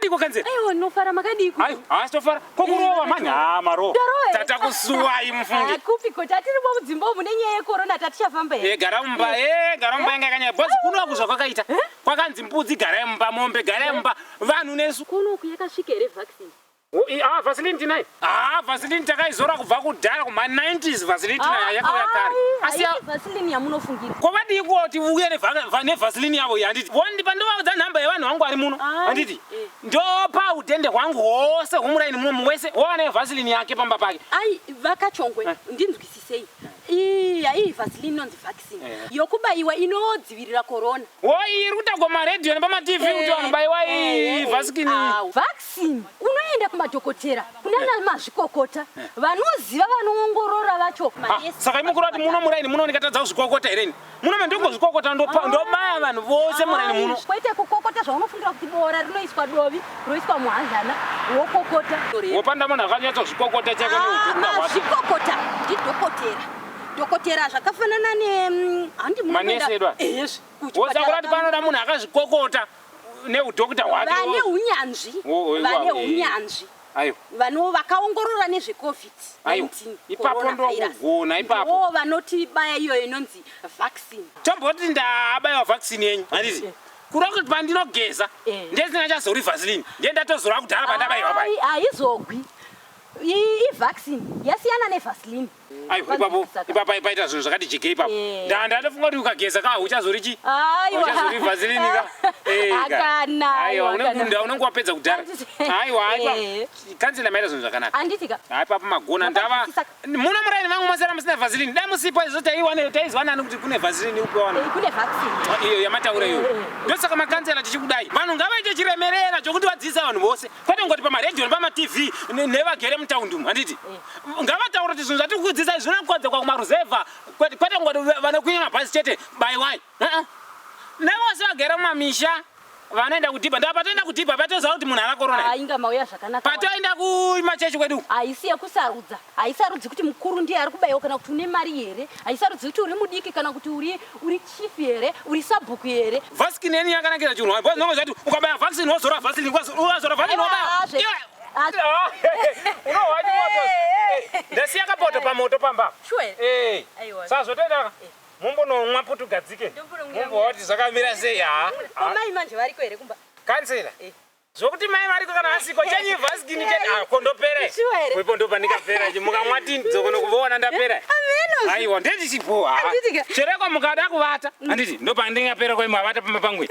Makadiko kanzera? Aiwa, ndinofara, makadiko? Aiwa, haasi tofara. Kokurova mani, haa marowa. Ndarowa here? Tatakusuwai mufunge. Ah, kupiko tatirimo mudzimba umu nenyaya yekorona tatichafamba here? Eh, gara mumba, eh, gara mumba yanga yakanyanya. Because kuno zvakakaita. Kwakanzi mbudzi garai mumba, mombe garai mumba, vanhu nesu. Kuno uku yakasvika here vaccine? Ah, Vaseline tinayo. Ah, Vaseline takaizora kubva kudhara kuma 90s Vaseline tinayo yakauya kare. Asi Vaseline yamunofungira. Ko vadii kuti uye neVaseline yavo iyi handiti? Wondipa ndovaudza nhamba yevanhu vangu vari muno. Handiti? Eh. Ndopa udhende hwangu hwose hwemuraini muno wese wowana neVaseline yake pamba pake. Ai, vakachongwe, Eh. ndinzwisisei. Iyi iyi Vaseline inonzi vaccine. Eh. Yokubayiwa inodzivirira corona. Wo iri kutagwa maredhiyo nepamaTV kuti vanhu baiwa iyi Vaseline. Au. Vaccine unoenda kumadhokotera kunana mazvikokota vanoziva vanoongorora vacho. Ah, saka imi kurati muno muraini muno ndikatadza kuzvikokota here ini? Muno mandingozvikokota ndobaya vanhu vose muraini muno. Kwete kukokota zvaunofungira kuti bora rinoiswa dovi roiswa muhanzana wokokota. Wopanda munhu akanyatsa kuzvikokota chako neudhokota hwake. Mazvikokota ndidhokotera. Dhokotera zvakafanana ne handi Manesi edu aya. Ehezve. Woza kurati panoda munhu akazvikokota neudhokota hwake. Vane unyanzvi. Vane unyanzvi. Aiwa. Vano vakaongorora nezveCovid Aiwa. 19. Ipapo coronavirus. ndokugona ipapo. Ndivo vanotibaya iyoyo inonzi vaccine. Tomboti ndabaiwa vaccine yenyu handiti? Kureva kuti pandinogeza ndesina chazori Vaseline ndiye ndatozora kudhara pandabaiwa pai. Haizogwi. Ivaccine yasiyana neVaseline. Aiwa, ipapo ipapo paita zvinhu zvakati jekei ipapo. Ndatofunga kuti ukageza ka hauchazori chi? Aiwa. Hauchazori Vaseline ka. Eh, ka. Hakana, Aiwa, aiwa, unenge unenge wapedza kudhara. Handiti. Aiwa, aiwa. Kanzela maita zvinhu zvakanaka. Handiti ka. Hai papa magona ndava muno muraini vangu masara musina Vaseline. Dai musipo izvo taiwane taizwanani kuti kune Vaseline upe wana. Kune vaccine. Iyo yamataura iyo. Ndosaka makanzela tichikudai. Vanhu ngavaite chiremerera chokuti vadzidzise vanhu vose. Kwete kungoti pamaredhiyo nepamaTV nevagere mutaundi umu handiti. Ngavataure kuti zvinhu zvatiri kudzidzisa izvi zvinokodzekwa kumaruzevha kwete kungoti vanokwira mabhazi chete baiwai. Nevose vagere mumamisha vanoenda kudhibha ndava patoenda kudhibha patoziva kuti munhu ana korona. Ah, inga mauya zvakanaka. Patoenda kumachechi kwedu. Haisi yekusarudza. Haisarudzi kuti mukuru ndiye ari kubaiwa kana kuti une mari here. Haisarudzi kuti uri mudiki kana kuti uri chief here, uri sabhuku here. Vaccine yeni yakanakira chinhu. Ndinongoziva kuti ukabaya vaccine wozora Vaseline, wazora Vaseline wobaya. Unohwa chimoto. Ndasiya kapoto pamoto pamba. Sure. Eh. Aiwa. Saka zvotoenda mumbonomwa putugadzike. Mumboona kuti zvakamira sei ha. Ko mai manje variko here kumba? Kansela. Zvokuti mai variko kana vasiko chenyu vasikini chete ah kondopera. Sure here? Ipo ndopandikapera chi mukamwa tinzokono kuvoona ndapera. Ameno. Aiwa ndendichipo ha. Handiti ka. Chereko mukada kuvata. Handiti ndopandingapera kwa imwe avata pamba pangu.